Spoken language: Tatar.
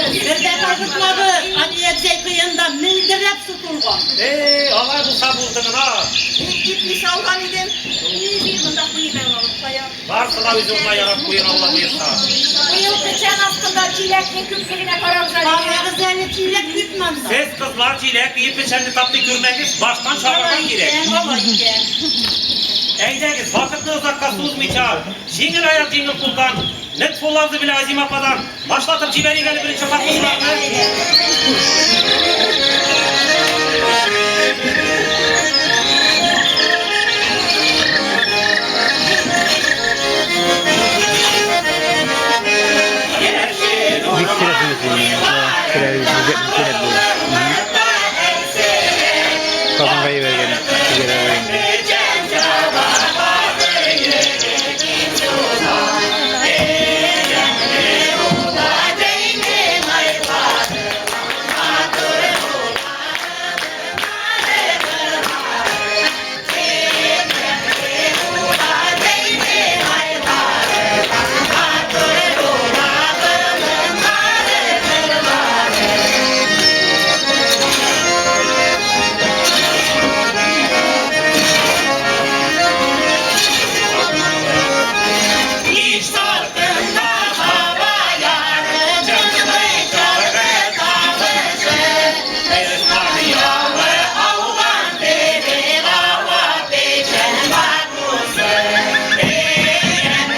Бер дә кайгыртмагыз, Али әбзәй кыенда мөлдерәп су тулган. Эй, алай булса булды гына. Мин ипи салган идем. Мин монда куеп алып куям. Барсы да үз урынына ярап куер, Алла боерса. Быел печән астында чиләкнең күплегенә карагыз әле. Карагыз әле, чиләк күпме анда. Сез, кызлар, чиләк өеп печәнне таптый күрмәгез, баштан чабарга Алай кирәк. икән, алай икән. Әйдәгез, вакытны озакка сузмыйча, җиңел аяк җиңел кулдан, Летфулла абзый белән Азим ападан башлатып җибәрик әле беренче хатын-кызларны. Бик сирәк булды. Сирәк, бик сирәк булды.